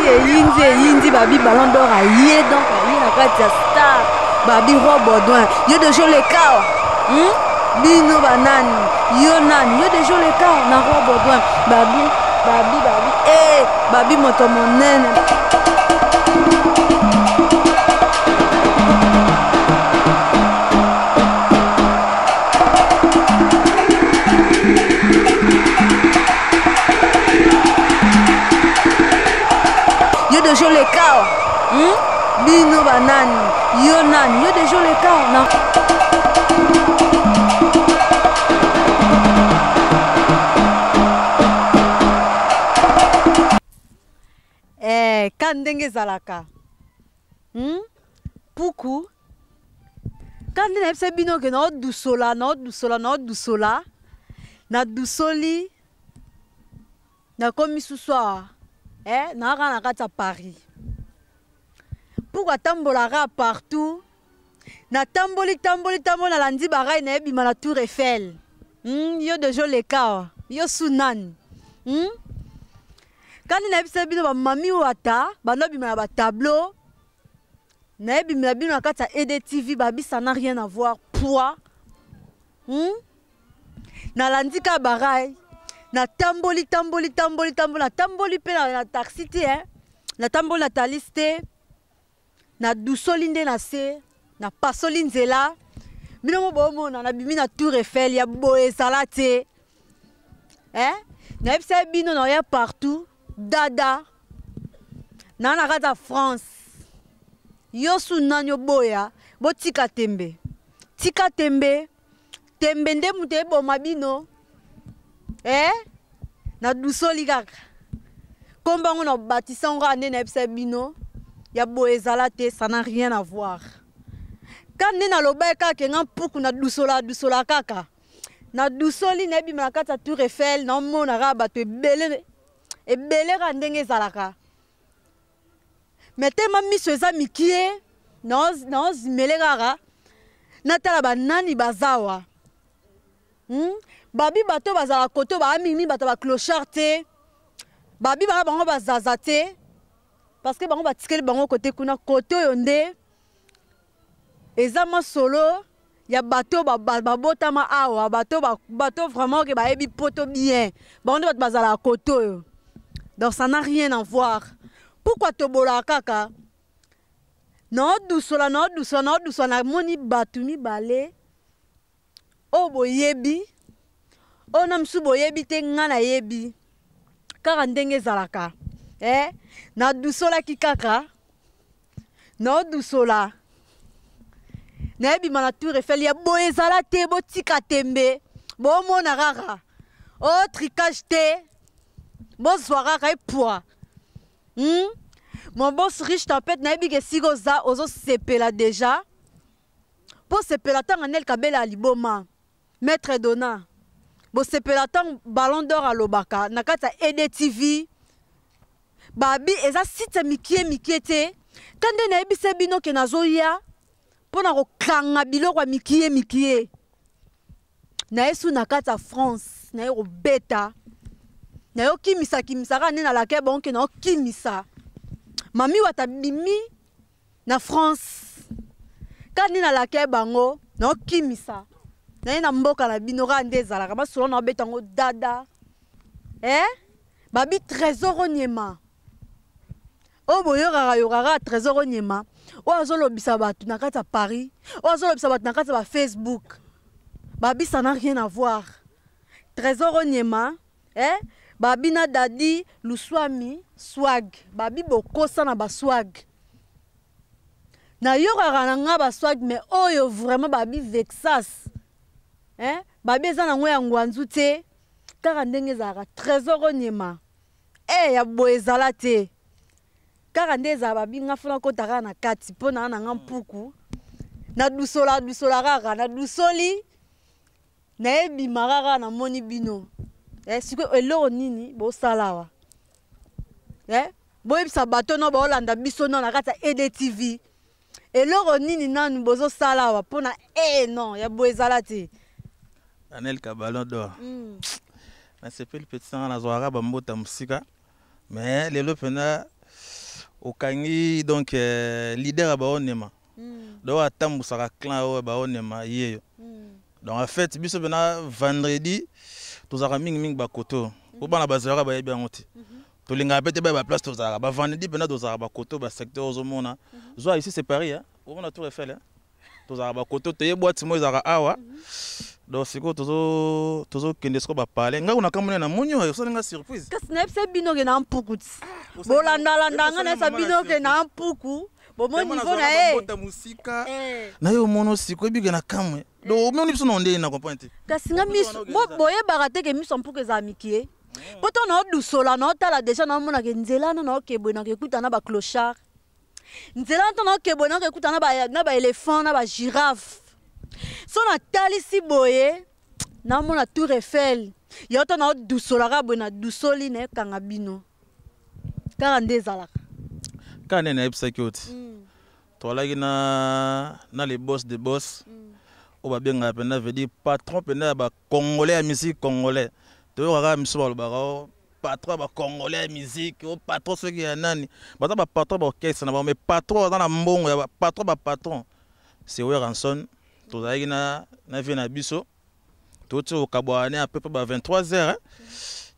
Eyindi eyindi, babi Ballon d'Or aye, donc aye na kati ya star, babi Roi Baudouin. Yo deja oleka awa, Bino banani? Yo nani? Yo deja oleka awa na Roi Baudouin. Babi, babi, babi, eh, babi moto monene. Yo deja oleka awa, Bino banani? Yo nani? Yo deja oleka awa na ka ndenge ezalaka. Puku ka nde nayebisa bino ke naodusola, naodusola, naodusola, nadusoli, nakomi susu awa. Naaka na kati ya Paris. Puku atambolaka partout. Natamboli, tamboli, tamboli, nalandi barai nayebima na Tour Eiffel. Yo deja oleka awa. Yo su nani? Kandi nayebisa bino ba mami wata bandobima na ba tableau. Nayebimela bino na kati ya EDTV, babi ça n'a rien à voir. Poids. Nalandi ka barai. Natamboli, tamboli, tamboli, tamboli, natamboli pe na taxi te, hein. Natamboli na Thalys te. Na dusoli nde na se, na pasoli nzela. Bino mo bomona na bimi na Tour Eiffel ya boye ezala te. Hein? Nayebisa bino na ya partout dada. Na na kati ya France. Yo su nani oboya, botika tembe. Tika tembe. Tembe nde moto eboma bino. Na dusoli kaka. Komba ngo na batisa ngo kaka nde nayebisa bino ya boye ezala te, ça n'a rien à voir. Ka nde naloba ye kaka ke nga mpuku na dusola, dusola kaka. Na dusoli nayebima na kati ya Tour Eiffel, naomona kaka bato ebele, ebele kaka ndenge ezalaka. Mais tellement miso eza mikie, naozimele kaka, natala banani bazawa. Babi bato bazala koto ba mimi bato ba clochard te. Babi ba bango bazaza te. Parce que bango batikeli bango kote kuna koto oyo nde eza masolo ya bato babotama awa, bato bato vraiment ke bayebi poto bien. Bango nde bato bazala koto oyo. Donc ça n'a rien à voir. Pourquoi tobola kaka? Naodusola, naodusola, naodusola, namoni bato mibale oyo boyebi, oyo na mosusu boyebi te, nga nayebi. Kaka ndenge ezalaka. Nadusolaki kaka. Naodusola. Nayebima na Tour Eiffel ya boye ezala te, botika tembe. Bomona kaka. O tricage te. Bozwa kaka epwa. Mon boss riche tempête nayebi ke siko oza ozosepela déjà. Po sepela tanga Nel Kabela aliboma. Maître Dona. Bo sepela tanga Ballon d'Or alobaka na kati ya EDTV. Babi eza site mikie mikie te. Kande nayebisa bino ke nazoya pona kokanga biloko ya mikie mikie. Na yesu na kati ya France, na ye kobeta. Na yo kimisa kimisa kaka nde na lake bon ke na yo kimisa. Mami wata bimi na France. Kaka nde na lake bango, na yo kimisa. Na ye na mboka na bino kaka nde ezalaka. Masolo na yo beta ngo dada. Babi Trésor Onyema. Oyo boyokaka yokaka Trésor Onyema. Oyo azolobisa bato na kati ya Paris. Oyo azolobisa bato na kati ya ba Facebook. Babi ça n'a rien à voir. Trésor Onyema, Babi na Dadi Luswami swag. Babi bokosa na ba swag. Na yokaka na nga ba swag mais oyo vraiment babi vexas. Babi eza nango ya ngwanzu te. Kaka ndenge ezalaka Trésor Onyema. Ya boye ezala te. Kaka nde ezala babi nga fona kota kaka na kati mpo na nga mpuku. Na dusola, dusola kaka, na dusoli, na yebima kaka na moni bino. Sikoyo eloko nini bosala awa? Boyebisa bato no baolanda biso no na kati ya EDTV. Eloko nini nanu bozosala awa mpo na, non, ya boye ezala te. Anelka Ballon d'Or. Nasepeli petit nanga nazwaka bambota mosika. Mais lelo pena Okangi donc leader ya baonema. Donc atambusaka clan oyo baonema yeyo. Donc en fait biso pena vendredi tozalaka mingimingi bakoto po bana bazalaka bayebi yango te. Tolingaka pe te baya baplace tozalaka ba vendredi pena tozalaka bakoto basecteur ozomona. Zwa ici c'est Paris hein? Omona Tour Eiffel hein? Tozalaka bakoto toye boîte moko ezalaka awa. Donc sikoyo tozokende sikoyo bapale ngai kuna kamona na moni oyo osali nga surprise. Kasi nayebisa bino ke na mpuku ti bolandalanda nga nayebisa bino ke na mpuku bomoni niveau na ye bota mosika na yo omoni sikoyo ebike na kamwe. Donc omoni biso na ndenge na comprendre te. Kasi nga miso boyebaka te ke miso ya mpuku ezala mikie po to na odusola na otala déjà na omonaka nzela na na okebwe na kekuta na ba clochard nzela na to na okebwe na kekuta na ba éléphant na ba girafe so natalisi boye namona Tour Eiffel yo to na odusolaka boye na dusoli na ekanga bino kaka nde ezalaka kaka nde nayebisaki yo ti toalaki na les boss de boss oyo babengaka mpenza veut dire patron mpenza ya bacongolais ya musique congolais. Toyokaka miso balobaka o patron ya bacongolais ya musique, o patron soki ya nani, baza bapatron baorchestre na bango, mais patron aza na mbongo ya patron, bapatron c'est Werrason. Tozalaki na vie na biso toti kokabwana ne à peu près ba 23 heures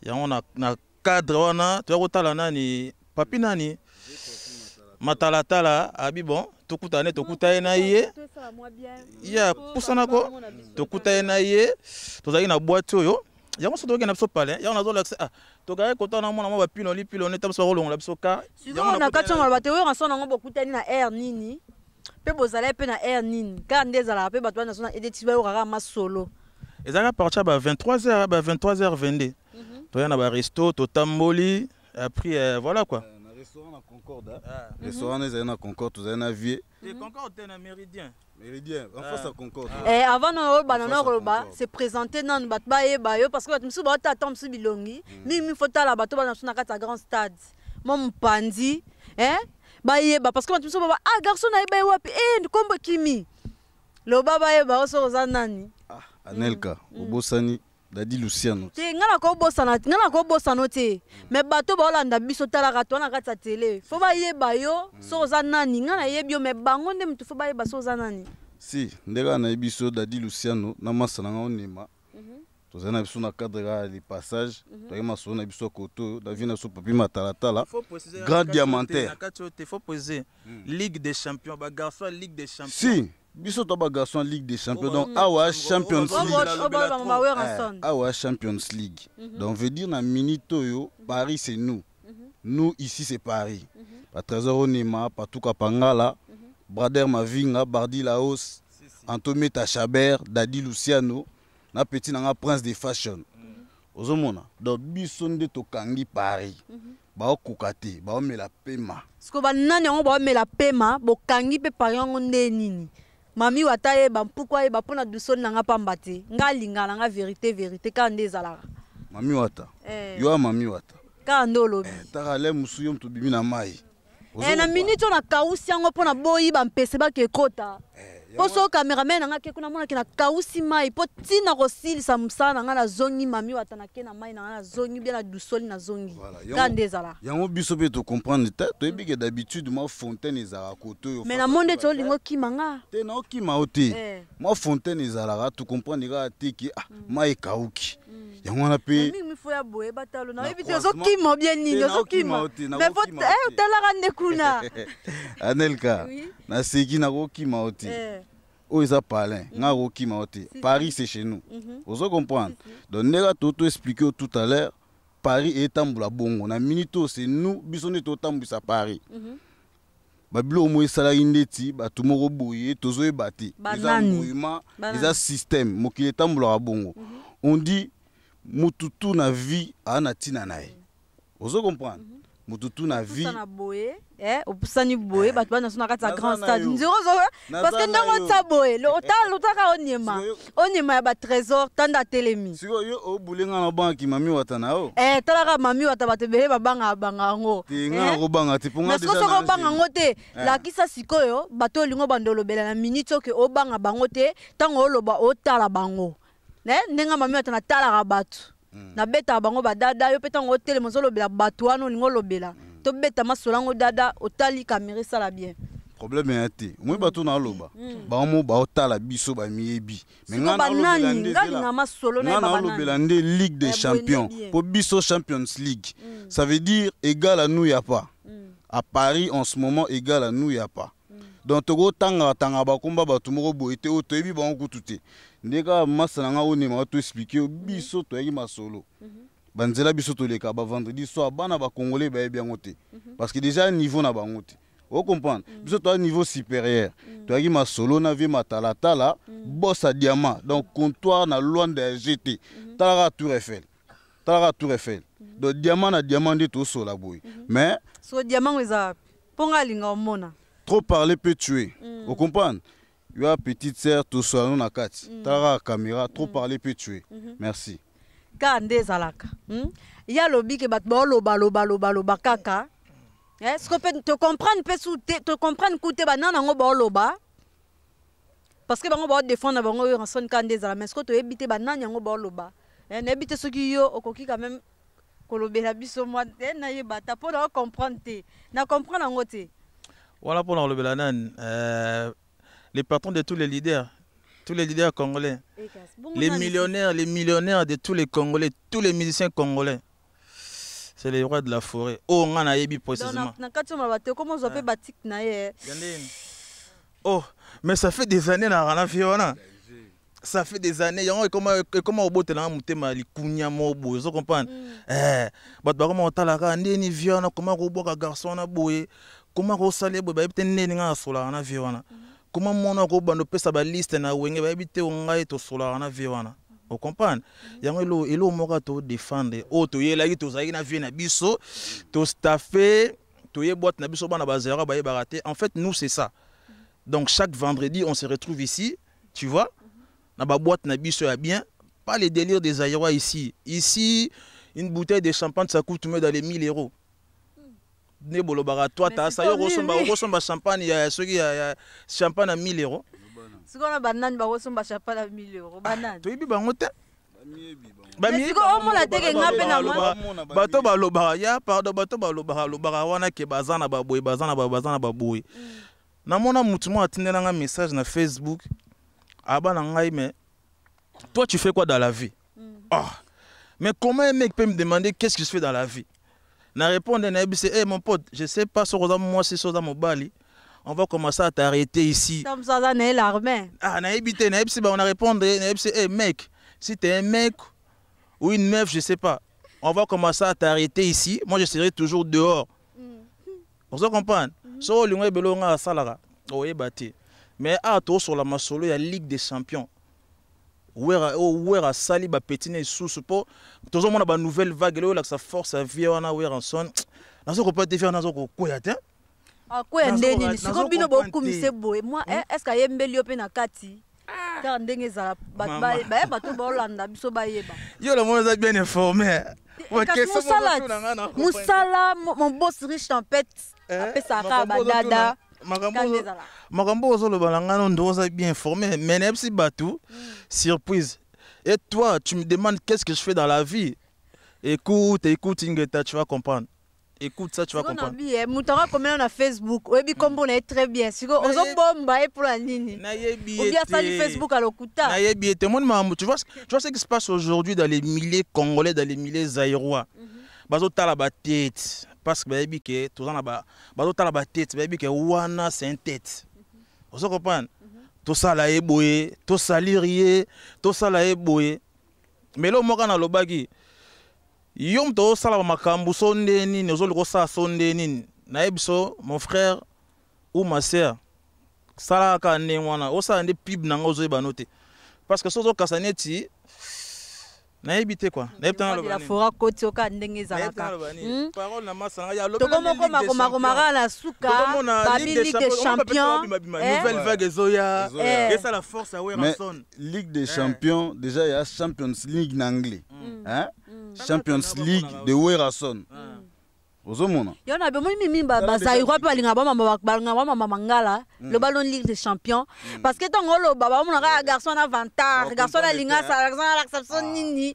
yango na cadre wana toya kotala nani papi nani matalatala abi bon tokutana ne tokuta ye na ye ya pusanako tokuta ye na ye tozalaki na boîte oyo yango so tokokende na biso palais yango nazolakisa ah tokaki kotala na mwana mwa bapiloli piloni ta biso bakolongola biso ka sikoyo na kati yango bato oyo ranso nango bokutani na aire nini mpe bozalaki mpe na aire nini kaka nde ezalaka mpe bato bana so na edeti bayokaka masolo ezalaka partir ba 23 heures ba 23 heures 22 toya na baresto totamboli après voilà quoi. Na restaurant na Concorde, restaurant ezali na Concorde, tozali na vie Concorde te, na Méridien. Méridien en face à Concorde. Avant na oyo bana na koloba se présenter nanu bato bayeba yo parce que bato mosusu baota ata mosusu bilongi mingi faut tala bato bana mosusu na kati ya grand stade mo mopanzi bayeba parce que bato mosusu baba ah garçon nayeba ye wapi kombo kimi loba bayeba yo soki oza nani. Ah Anelka obosani Dadi Luciano. Te nga na kobosana te mais bato baolanda biso talaka to na kati ya télé faut bayeba yo soki oza nani. Nga nayebi yo mais bango nde motu faut bayeba soki oza nani. Si ndenge nayebi biso Dadi Luciano na masa na nga onema tozali na biso na cadre ya le passage toyaki masolo na biso koto na vie na biso papi matalatala grand diamantaire. Na kati oyo te faut préciser Ligue des champions, ba garçon Ligue des champions. Si biso to ba garçon Ligue des champions donc awa Champions League, awa Champions League. Donc veut dire na minute oyo Paris c'est nous, nous ici c'est Paris. Ba Trésor Onema, Patuka Pangala, Brader Mavinga, Bardi Laos, Antometa Chabert, Dadi Luciano na petit nanga Prince de Fashion. Ozomona donc biso nde tokangi Paris baokoka te baomela pema. Siko banani yango baomela pema bokangi mpe Paris yango nde nini mami wata yeba mpuku ayeba mpona dusoli nanga pamba te nga alingaka nanga vérité vérité kaka nde ezalaka. Mami wata yo ya mami wata kaka nde olobi taka le mosu yo moto obimi na mai na minute oyo nakausi yango mpona boyiba mpese bake ekota mpo so cameraman nanga ke kuna monaki nakausi mai mpo ntina kosilisa mosala na ngai nazongi mami wata nake na mai na ngai nazongi bien na dusoli nazongi kaka nde ezalaka. Yango biso mpe tocomprendre te toyebi ke d'habitude mwa fontaine ezalaka kote oyo. Mais na monde eti olingi okima nga te na okima yo te mwa fontaine ezalaka tocomprendre kaka te ke ah mai ekauki yango wana mpe mingi mifo ya boye batalo nayebi te ozokima bien nini ozokima mais faut otalaka nde kuna. Anelka naseki nakokima yo te oyo eza palin nga nakokima yo te. Paris c'est chez nous, ozo comprendre. Donc ndenge to expliquer yo tout à l'heure Paris etambola bongo na minute oyo c'est nous biso nde totambwisa Paris. Babiloko moko esalaki ndeti bato moko boye tozoyeba te eza mouvement eza système mokili etambolaka bongo. On dit mutu tu na vie aa na ntina na ye, ozo comprendre, mutu tu na vie boye opusani boye bato bana so na kati ya grand stade nziro parce que ndenge otia boye otaka onyema onyema ya batrésor tanda atelemi. Sikoyo yo obule nga na obangaki mami wata na yo. Talaka mami wata bato ebele babangaka banga yango. Te nga nakobanga te. Mais sikoyo soki obanga yango te lakisa sikoyo bato olingo bando olobela na minute oke obanga bango te ntango oloba otala bango ndenge mami wata natalaka bato nabetaka bango badada yo mpe ntango otelema ozolobela bato wana olingi olobela. Tobeta masolo yango dada, otali caméra, esala bien. Problème ya te, omoi bato naloba, bango baotala biso, bamiyebi. Mais nga nalinga masolo. Nga naolobela nde Ligue des Champions, po biso Champions League, ça veut dire égal à nous y a pas. À Paris en ce moment, égal à nous y a pas. Donc tokotangaka tangaka bakomba bato moko boye te, oyo toyebi bango kutu te. Nde kaka masa na nga oyo ndemaka toexpliquer, biso toyaki masolo banzela, biso toleka bavendredi soir. Bana bacongolais bayebi yango te, parce que déjà niveau na bango te, ocomprendre. Biso toya niveau supérieur. Toyaki masolo na vie matalatala, boss ya diamant, donc comptoir na Lwanda ya GT. Talaka Tour Eiffel, talaka Tour Eiffel. Donc diamant na diamant nde tosola boye, mais So diamant eza wapi? Mpo nga alinga omona. Trop parler peut tuer, ocomprendre. Yo petite sœur, tosola no na kati, talaka caméra. Trop parler peut tuer. Merci. Kaka nde ezalaka. Ye alobi ke bato baoloba, kaka. Siko mpe tocomprendre mpe su te, tocomprendre ku te banana yango baoloba, parce que bango baodéfendre bango oyo Werrason. Kaka nde ezala, mais siko toyebi te banani yango baoloba. Nayebi te soki yo okoki quand même kolobela biso mwa nayeba ta mpo na ocomprendre te, na comprendre yango te. Voilà, mpona kolobela nani? Les patrons de tous les leaders, tous les leaders congolais, les millionnaires, les millionnaires de tous les Congolais, tous les musiciens congolais, c'est les rois de la forêt oyo nga nayebi précisément. Na kati oyo bato ekoma ozwa mpe batike na ye. Oh, mais ça fait des années na rana vie wana, ça fait des années. Yango ekoma obotelanga motema likunya mo boye, ozo comprendre. Bato bakoma kotalaka ndeni vie wana, koma kobwaka garçon wana boye, koma kosala boye, bayebi te ndeni nga nasolaka na vie wana, koma mwana kobanda opesa baliste na Wenge, bayebi te ngai tosolaka na vie wana, ocomprendre. Yango elo moko todéfendre oyo toyelaki, tozalaki na vie na biso, tostaffe, toye boîte na biso, bana bazalaka bayebaka te. En fait, nous, c'est ça. Donc chaque vendredi, on se retrouve ici, tu vois, na baboîte na biso ya bien, pas les délires des Zaïrois ici. Ici, une bouteille de champagne, ça coûte dans les 1000 euros. Nde bolobaka toi ta sa yo okosomba champagne ya soki ya champagne ya 1000 euros. Sikoyo na banani bakosomba champagne ya 1000 euros? Banani? Toyebi bango te. Omona teke nga mpe na bato balobaka ya pardon, bato balobaka lobaka wana ke baza na baboye, baza na baboye. Namona mutu moko atindelanga message na Facebook, aba na ngai: «Mais toi, tu fais quoi dans la vie?» Oh. Mais comment un mec peut me demander qu'est-ce que je fais dans la vie? Na répondre, na yebisi: «Hey, mon pote, je sais pas soki oza mwasi, soki oza mobali, on va commencer à t'arrêter ici.» Aza na ye l'armée. Ah, nayebi te. Nayebisi bango, na répondre, nayebisi: «Hey mec, si t'es un mec ou une meuf, je sais pas, on va commencer à t'arrêter ici. Moi, je serai toujours dehors.» Ozo comprendre, soki olingo ebele oyo nga asalaka, oyeba te. Mais awa tosola masolo ya Ligue des Champions. Wera oyo, Wera asali bapeti na lisusu mpo tozomona banouvelle vague eloko olakisa force ya vie wana. Werrason, nazo kopa te, vie wana nazo kokwea te. Akwea nde nini? Siko bino bokumise boye mwa, est ce que ayembeli yo mpe na kati? Kaka ndenge ezala, bato baolanda biso bayeba. Yo na mona eza bien informé. Mosala, mosala, mon boss Riche Tempête apesaka badada. Makambo ozoloba na ngai, ndo oza bien informé, mais nayebisi bato surprise. Et toi, tu me demandes qu'est-ce que je fais dans la vie. Écoute, écoute, Ingeta, tu vas comprendre. Écoute ça, tu vas comprendre. Moto yango akomela na Facebook, oyebi nkombo na ye très bien. Sikoyo ozobomba ye mpona nini? Nayebi. Obi asali Facebook alokuta. Nayebi ete moni makambo. Tu vois ce qui se passe aujourd'hui dans les milliers congolais, dans les milliers zaïrois, bazotala batete parce que bayebi ke toza na, bazotala batete, bayebi ke wana c'est un tête, ozo comprendre. Tosala ye boye, tosalir ye, tosala ye boye. Mais eloko moko nalobaki, yo moto osala makambo so nde nini, ozoluka osala so nde nini, nayebi so mon frère ou ma sœur, sala kaka ndenge wana, osala nde pub na nga, ozoyeba no te, parce que so ozokasa neti nayebi te quoi, nayebi te. Naloba fora koti oka ndenge ezalaka. Tokomokoma komakomaka na suka, babi Ligue des Champions. Nouvelle vague ezoya, esala force ya Werrason. Ligue des Champions, déjà ya Champions League na anglais, hein? Champions League de Werrason, ozomona. Yo na bomoni mimi, bazaïrois mpe balingaka bamama mangala, loba lo Ligue des Champions, parce que ntango oloba, bamonaka garçon na vantard, garçon alinga asala, garçon alakisa biso nini,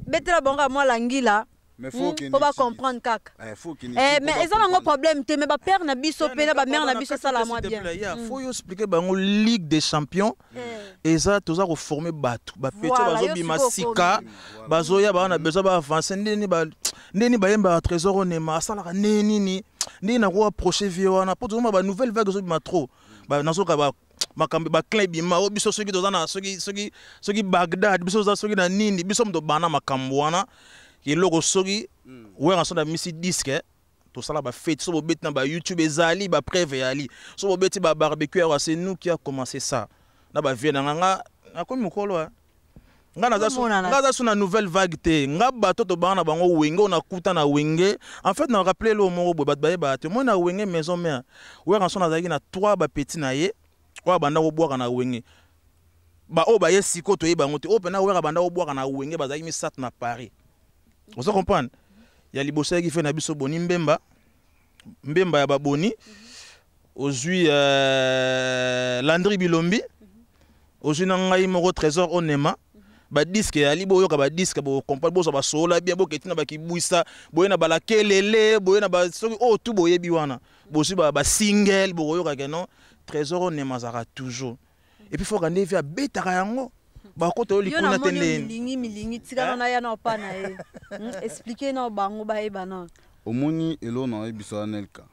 betela bango ya mwa langila. Mais faut okende mpo bacomprendre kaka. Eh, faut okende Eh, ti, mais po eza nango bacomprendre. problème te, mais bapère na biso mpe na bamère na biso esala mwa bien. Ya faut yo expliquer bango Ligue des champions. Eza toza koformer bato, bapetits. Voilà, yo Bazobima sikoyo sika, bazoya, baa na besoin baavance. Ndeni bayembaka Trésor Onema asalaka nde nini, ndenge nakoapproche vie wana, mpo tozomona banouvelle vague ezobima trop. Nazoka makambo baclin ebima o biso. Soki toza na soki Bagdad, biso toza soki na nini, biso moto bana makambo wana. Eloko soki Werrason amisi disque, tosala bafete. So bobeti na baYouTube, ezali bapreuve, eyali. So bobeti babarbecue awa, c'est nous qui a commencé ça na bavie na nga. Nga nakomi mokolo, eh. Nga naza Omonana. Nga aza so na nouvelle vague te. Nga bato tobanga na bango Wenge, oyo nakuta na Wenge. En fait, na rappele eloko moko boye, bato bayebaka te. Moi na Wenge Maison Mère, Werrason azalaki na trois bapetits na ye oyo abanda kobwaka na Wenge. Baoyo baye sikoyo, toyeba yango te. Oyo mpena Wera banda kobwaka na Wenge, bazalaki misato na Paris. Oza comprendre? Ya liboso ayaki fe na biso Boni Mbemba, Mbemba ya baboni. Ozwi Landry Bilombi, ozwi na ngai moko Trésor Onema. Badisque eyali, boyoka badisque, bocomprendre, bozwa basola bien, boketi na bakibwisa boye na balakelele boye na soki oyo tu boyebi wana, bozwi basingle, bokoyoka ke non, Trésor Onema azalaka toujours. Et puis foka nde vi abetaka yango, bakota oyo Yo likuna te. namoni yo. Ndeni? Milingi milingi, tikaka na ya na opa na ye. Explique na bango bayeba na. Omoni eloko na oyebisa wana, Elka.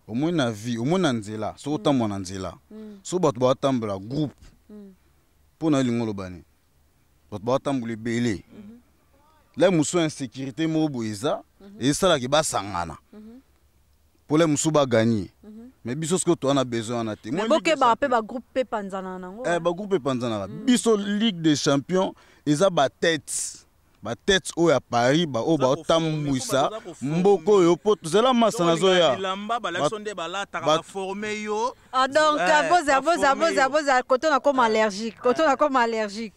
Omoni na vie, omoni na nzela, soki otambola na nzela, soki bato baotambola groupe, mpo na elingi oloba nini? Bato baotambola ebele, la mosusu insécurité moko boye eza, esalaki basangana mpo la mosusu baganye. Mais biso soki toza na besoin wana te. Mais bokebaka mpe bagroupe mpe panzana nango. Eh, bagroupe epanzanaka. Biso Ligue des champions eza batete, batete oyo ya Paris, baoyo baotambwisa mboka oyo, mpo tozala masa nazoya. Bilamba balakisi nde balataka, baforme yo. Ah, donc Eh, boza boza baforme boza yo. Boza koto na koma allergique, koto na koma allergique.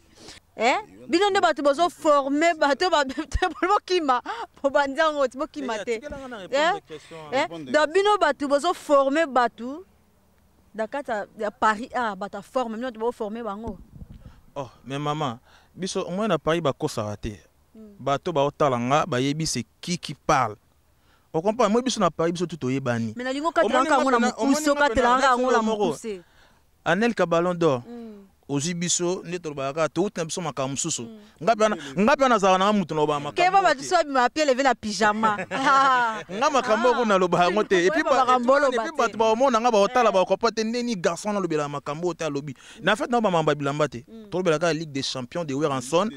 Eh, bino nde bato bozoforme bato, bokima bobandi yango ti bokima te. Eh? Eh, donc bino bato bozoforme bato na kati ya Paris, ah, bato aforme bino, bato boforme bango. Oh, mais mama, biso omoi na Paris bakosaka te. Bato baotala nga, bayebi c'est qui qui parle. Ocomprendre? Moi biso na Paris, biso tu toyebani. Mais nalingi okatelanga yango na mokuse, okatelanga yango na mokuse. Anelka Ballon d'Or, ozwi biso nde tolobaka kaka, touti na biso makambo mosusu. Nga mpe nazalaka nanga motu nalobaka keba. Makambo Bato so babima pied levé na pyjama. Nga makambo oyo naloba yango te. Et puis Oyeba makambo oloba te. bato baomona nga, baotala, bakopa te ndeni garçon nalobelaka makambo oyo te. Alobi na fait naobamamba bilamba te. Tolobelaka kaka Ligue des champions de Werrason.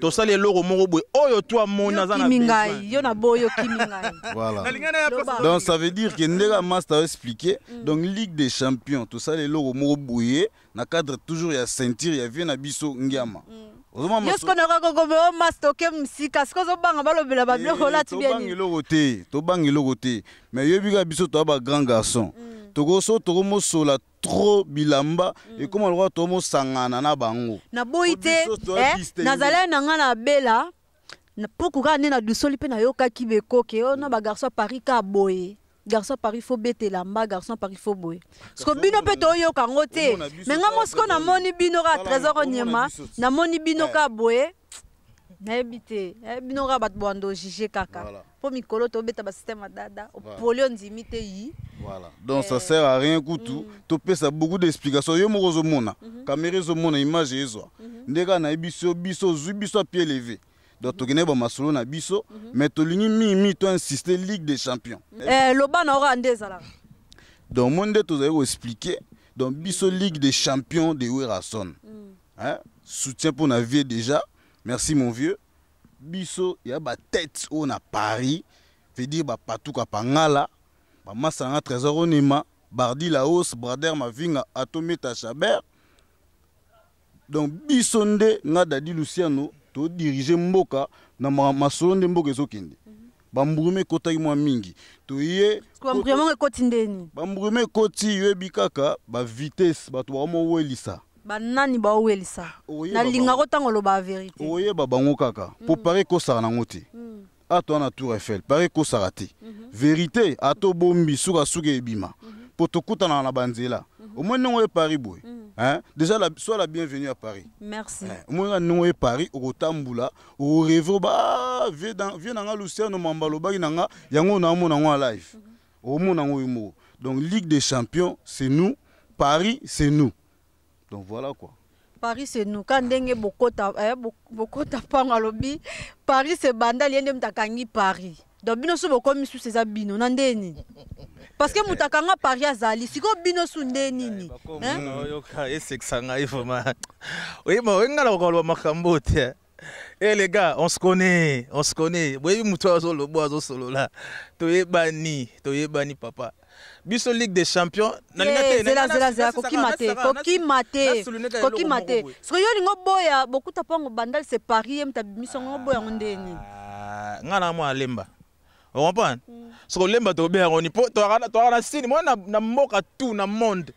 Tosali eloko moko boye oyo to amoni aza na Yokimi besoin. ngai, yo na boyi, okimi ngai. Voilà. Nalingi na ya Loba. place. Donc ça veut dire que ndenge master expliqué, donc Ligue des champions, tosala eloko moko boye na cadre toujours ya ceinture ya vie na biso ngiama. Ozomona? Yo sikoyo nayoka kokome o master, oke mosika, sikoyo ozobanga balobela babiloko olati. Tobanga Bien. eloko te, tobanga eloko te. Mais yoyebi kaka biso toya bagrand garçon, tokoso tokomosola trop bilamba, ekóma lokola tomosangana na bango. Naboyi Po te. biso toya Eh, distingué. nazalaki na ngai na bela na puku kaka nde nadusoli mpe nayokaki bekoke oyo na bagarçon ya Paris kaka boye, garçon ya Paris faut betela mba, garçon ya Paris faut boye. Siko bino mpe toyoka yango te. Omona biso Me nga mo siko namoni bino kaka Tala, Trésor omona Onyema. biso ti. Namoni bino Eh. kaka boye, nayebi te. Nayebi bino kaka bato bwanda ojuge kaka. Voilà. Mpo mikolo tobeta basystème ya dada. Voilà. Opoli, ondimi te yi. Voilà, donc ça sert à rien kutu topesa beaucoup d'explications. Yo moko ozomona caméra, ezomona image, ezwa nde kaka nayebi biso. Biso ozwi biso à pied levé, donc tokende bamasolo na biso. Mais tolingi mingimingi to insiste Ligue des champions. Eh, loba na oka nde ezalaka. Donc mo nde tozali koexpliquer, donc biso Ligue des champions de Werrason, hein? Soutien mpo na vie déjà. Merci mon vieux. Biso ya batete oyo na Paris, veut dire bapatuka pangala, bamasanga Trésor Onema, Bardi Laos, Brader Mavinga, Atometa Chabert. Donc biso nde nga Dadi Luciano todirige mboka na masolo nde mboka ezokende. Bamburume ekotaki mwa mingi, toye. Bamburume yango ekoti ndeni? Bamburume ekoti, yoyebi kaka bavitesse, bato bakomowelisa. Banani baowelisa? Oyeba. Nalingako ntango oloba vérité. Oyeba bango kaka, mpo Paris ekosaka nango te. Ata wana Tour Eiffel, Paris ekosaka te. Vérité ata obombi, sukasuka ebima, mpo tokutanaka na banzela. Omoni ndenge oye Paris boye. Hein? Déjà, sois la bienvenue à Paris. Merci. Hein? Moi, nous à Paris, au Tambula, au rêve, bah, viens dans la Luciano Mambalo, bah, nanga, yango na mo na live. Au mo na mo. Donc, Ligue des Champions, c'est nous. Paris, c'est nous. Donc, voilà quoi. Paris, c'est nous. Quand ndenge bokota, bokota panga lobi, Paris, c'est Bandal, yende mtakangi Paris. Donc, bino so bokomi sous ces bino, na ndeni. Parce que mutakanga Paris azali, siko bino su nde nini. Hein? Oyoka esekisa ngai vraiment. Oyeba oyenga na kokoloba makambo te. Eh les gars, on se connaît, on se connaît. Boyebi mutu azolobo azosolola. Toyebani, toyebani papa. Biso Ligue des Champions, nalinga te, zela zela zela kokima te, kokima te, kokima te. Soki yo lingo boya, bokuta pango Bandal c'est Paris, mta biso ngo boya ngo nde nini. Nga na mwa lemba. Vous comprenez? Ce que lemba to bien on po to na sini moi na mboka tout na monde.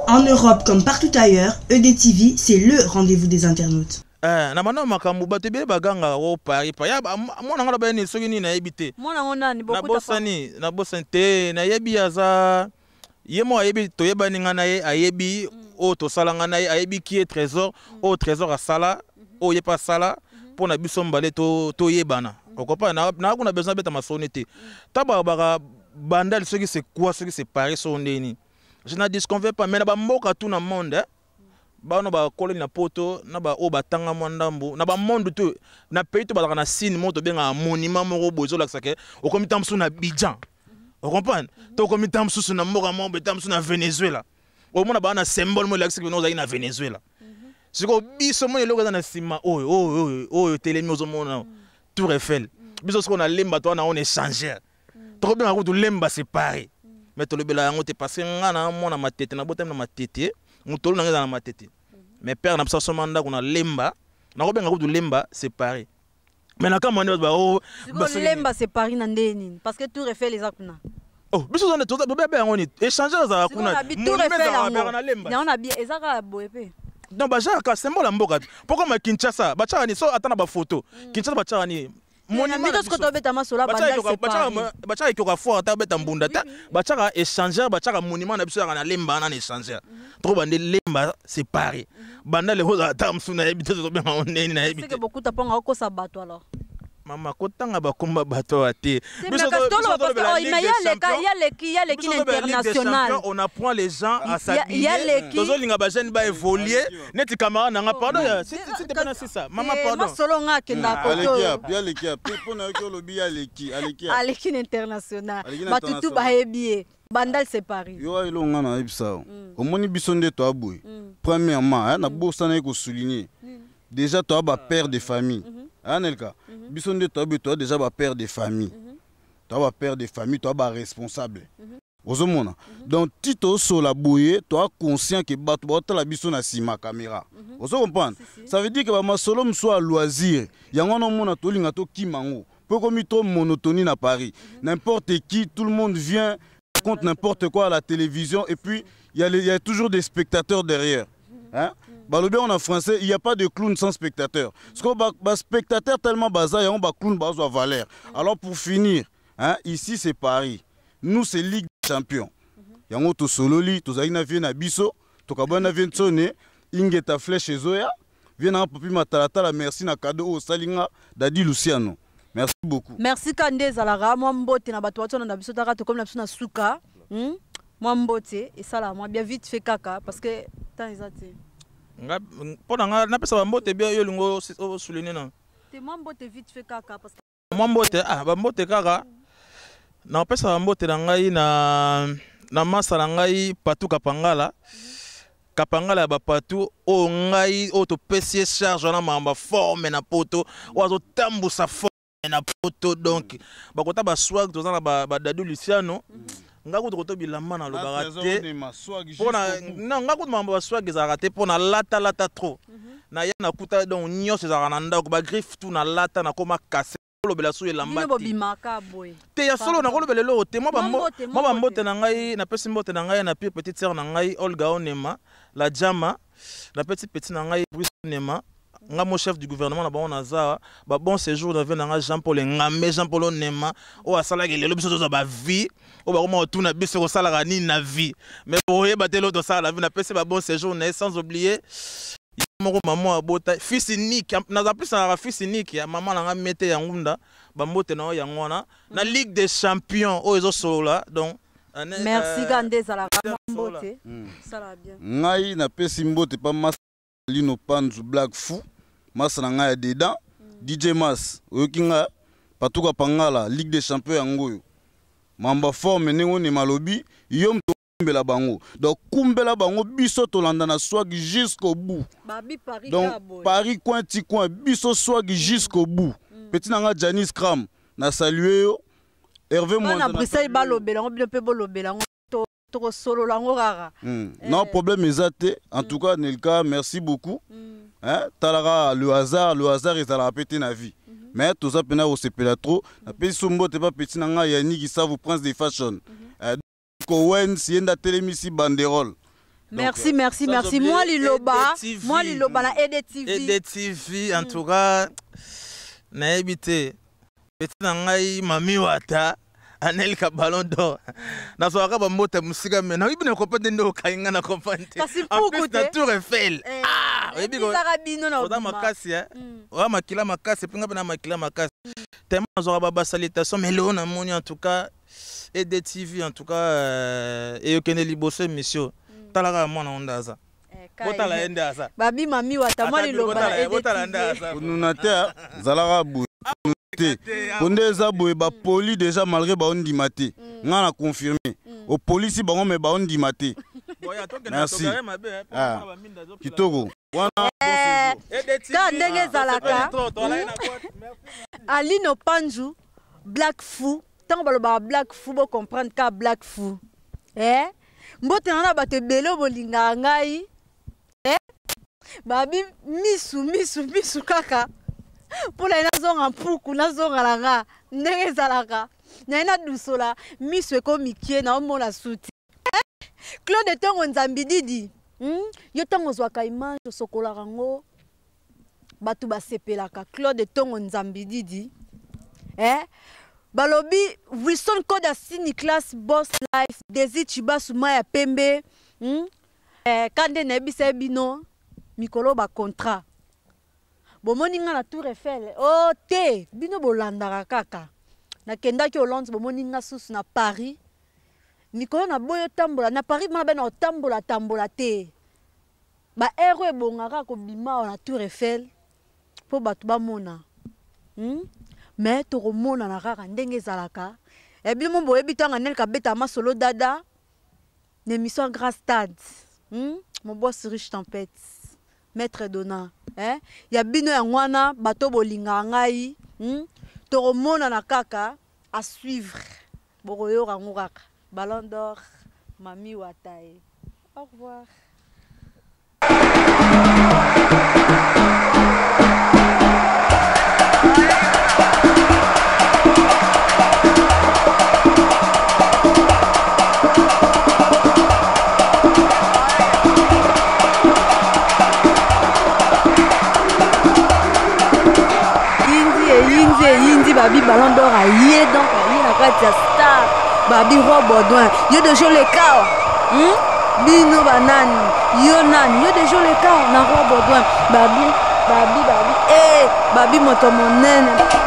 En Europe comme partout ailleurs, EDTV, c'est le rendez-vous des internautes. Na mana makambo bato ebele baganga o Paris pa ya mwana ngala bayeni soki nini nayebi te. Mwana ngo nani bokuta nabosani nabosani te nayebi aza ye mo ayebi toyebani nga na ye ayebi oyo tosala nga na ye ayebi qui est Trésor oyo Trésor asala oyo ye pa asala mpo na biso mbale toyebana. Okopa na kuna besoin beta masoni te. Taba baka Bandal soki c'est quoi soki c'est Paris so ndeni. Je n'en disconviens pas mais na ba mboka tout na monde ba no ba koloni na poto na ba oyo batanga mwa ndambo na ba monde to na pays to balaka na signe moto benga monument moko bozo lakisa ke okomi ntango mosusu na Abidjan. Vous comprenez? To okomi ntango mosusu na mboka moko boye, ntango mosusu na Venezuela. Omona ba na symbole moko elakisi ke ozalaki na Venezuela. Sikoyo biso moni eloko eza na nsima oyo oyo oyo oyo telemi ozomona Tour Eiffel. Biso sikoyo na lemba to wana on échangeur. Tokobenga kutu lemba c'est pareil. Mais tolobela yango te parce que nga na mwana matete na botami na matete, motolo na nga eza na matete. Mais père na biso asomba ndako na lemba, nakobenga kutu lemba c'est pareil. Mais na kama nde ba oh sikoyo lemba c'est Paris na ndenge nini? Parce que Tour Eiffel eza kuna. Oh biso zone toza bebe yango ni échangeur ezalaka kuna. Tour Eiffel yango. Na lemba. Yango na bi eza kaka boye pe. Non ba genre symbole ya mboka. Pourquoi ma Kinshasa ba tchaka ni so ata na ba photo. Kinshasa ba tchaka ni monument na biso. Tobeta masola Bandal c'est Paris. Ba tchaka ekoka fort ata beta mbunda ta. Ba tchaka échangeur, ba tchaka monument na biso ya na lemba na échangeur. Trop bande lemba c'est Paris. Bandal le hoza ata msu na yebi te to benga oneni na yebi C'est que beaucoup taponga okosa bato alors. Mama kotanga bakomba bato ate. Biso mais il y a l'équipe internationale. On apprend les gens à s'habiller. Tozolinga ba jeune ba évoluer. Neti camarade nanga pardon, si t'es pas c'est ça. Maman pardon. Masolo nga kenda koto. Aleki pe pona yo lobi aleki, aleki. Aleki international. Batutu ba yebi. Bandal c'est Paris. Yo elo nga na yebisa. Omoni biso nde to aboy. Premièrement, na bosana ko souligner. Déjà toi ba père de famille. Anelka, biso nde to toi déjà ba père de famille. Toi ba père de famille, toi ba responsable. Ozomona. Donc tito sola boye, toi conscient que bato ba la biso na sima caméra. Ozo comprendre? Ça veut dire que ba masolo mso à loisir. Yango no mona to linga to kimango. Peu comme trop monotonie na Paris. N'importe qui, tout le monde vient raconte n'importe quoi à la télévision et puis il y a toujours des spectateurs derrière. Hein? Balobi en français, il n'y a pas de clown sans spectateur. Parce que ba spectateur tellement bazar, il y a un clown bazo valeur. Alors pour finir, hein, ici c'est Paris. Nous c'est Ligue des Champions. Yango to sololi, to zaina vient na biso, to kabana vient sonner, ingeta flèche zoya, vient na papi matalatala merci na cadeau au salinga Dadi Luciano. Merci beaucoup. Merci Kande Zalara, moi mbote na bato na biso taka to comme na biso na suka. Moi mbote et ça là moi bien vite fait kaka parce que temps ezate. Nga pona nga na pesa mbote bien yo lingo souligner non. Te moi mbote vite fait kaka parce que moi mbote ah ba mbote kaka na pesa mbote na ngai na masa na ngai Patou Kapangala. Kapangala ba Patou o ngai o to pesier charge na mamba forme na poto o azo tambusa forme na poto donc bakota ba swag tozana ba Dadou Luciano. Nga kutu koto bilamba na lobaka te pona non nga kutu mambo ba swag ezalaka te pona lata lata trop na ya na kuta donc nyonso ezalaka na ndako ba griffe tout na lata na koma cassé lobela so elamba te bimaka boye te ya solo na kolobela eloko te mwa ba mbote na ngai na pesi mbote na ngai na pire petite sœur na ngai Olga Onema la Jama na petit petit na ngai Bruce Onema. Nga mo chef du gouvernement na bango naza ba bon séjour na vie na nga Jean Paul Ngambe, Jean Paul Onema oyo asalaki lelo biso tozwa ba vie oyo bakoma kotuna biso kosalaka nini na vie, mais boyeba te lelo tosala na vie. Napesi ba bon séjour na ye, sans oublier ye moko mama abota fils unique. Naza plus nalaka fils unique ya mama na nga mete ya ngunda. Bambote na yo yango wana na Ligue des champions oyo ezosolola. Donc merci. Ka nde ezalaka mwa mbote, sala bien. Ngai napesi mbote pa Mas Lino Panzu, Black Fou, masa na ngai ya dedans, DJ Mas. Oyoki nga, Patuka Pangala, Ligue des champions yango oyo. Mamba forme ndenge onema alobi yo moto okumbela bango, donc kumbela bango. Biso tolanda na swag jusqu'au bout. Babi Paris. Donc ka boye. Paris coin ti coin, biso swag jusqu'au bout. Petit na nga Janis Cram, na salue yo. Hervé bana Mwanza, na Bruxelles salue yo. Balobela yango, bino mpe bolobela yango, tokosolola yango kaka. Non, problème eza te. En tout cas, Nelka, merci beaucoup. Hein, talaka le hasard, le hasard ezalaka pe te na vie, mais toza mpena kosepela trop. Napesi so mbote pa petit na ngai Yaniki Savu, prince de fashion. Cohen ye nde atelemisi banderole. Merci, merci. Sans Merci. oublier Mwa liloba EDTV. Mwa liloba na EDTV. EDTV, en tout cas nayebi te, petit na ngai Mami Wata, Anelka Ballon d'Or, nazwaka bambote mosika, me nayebi na comprendre nde okangi nga na comprendre te. Kasi En mpuku plus na te. Tour Eiffel. Ah, oyebi Nayebisaka bino na oza obima. makasi eh? Oza makila makasi, mpe nga mpe na makila makasi tellement nazwaka basalutation, mais lelo namoni, en tout cas EDTV, en tout cas eyokende liboso émission. Tala kaka mwana ngo nde aza. Botala ye nde aza. Babi Mami Wata, mwa Ata bino liloba na botala nde EDTV. aza. Konuna te ah, zalaka boye te, po nde eza boye. Bapoli déjà, malgré baondima te, ngai na confirme opolisi bango, me baondima te. Boya, tokende. Merci. Tokare mabe, eh, po Ah. mwana baminda azopela. Kitoko wana, bon séjour. EDTV. Ka ndenge ezalaka. Tosepeli trop, tolai na boîte. Merci. Aline Panju, Black Fou. Ntango balobaka Black Fou, bocomprendre ka Black Fou, eh? Mbote na na bato ebele oyo bolingaka ngai, eh? Babi misu misu misu kaka mpona ye nazonga mpuku, nazonga na nga ndenge ezalaka naye nadusola misu ekomikie naomona suti, eh? Claude Ntongo Nzambi Didi, Yo ntango ozwaka image osokolaka yango, bato basepelaka. Claude Ntongo Nzambi Didi, eh? Balobi Wilson Koda Sini Class Boss Life Desi Chibasu Maya Pembe, Eh, ka nde nayebisa ye bino mikolo bacontrat bomoni nga na Tour Eiffel o oh, te bino bolandaka kaka. Nakendaki Hollande, bomoni nga susu na Paris. Mikolo naboyi otambola na Paris, mana bana otambola tambola te. Baere oyo ebongaka kobima awa na Tour Eiffel mpo bato bamona, Mais tokomonana kaka ndenge ezalaka. E bino mo boyebi ntango Anelka abetaka masolo dada na émission ya Grand Stade, Mon boss Riche Tempête, Maître Dona, eh? Ya bino yango wana, bato bolingaka ngai, Tokomonana kaka, à suivre, bokoyoka yango kaka. Ballon d'Or, Mami Wataye, au revoir. Yindi eyindi eyindi. Babi Ballon d'Or aye, donc aye na kati ya star. Babi Roi Baudouin, yo deja oleka, Bino banani? Yo nani? Yo deja oleka na Roi Baudouin. Babi, babi, babi, eh, babi moto monene.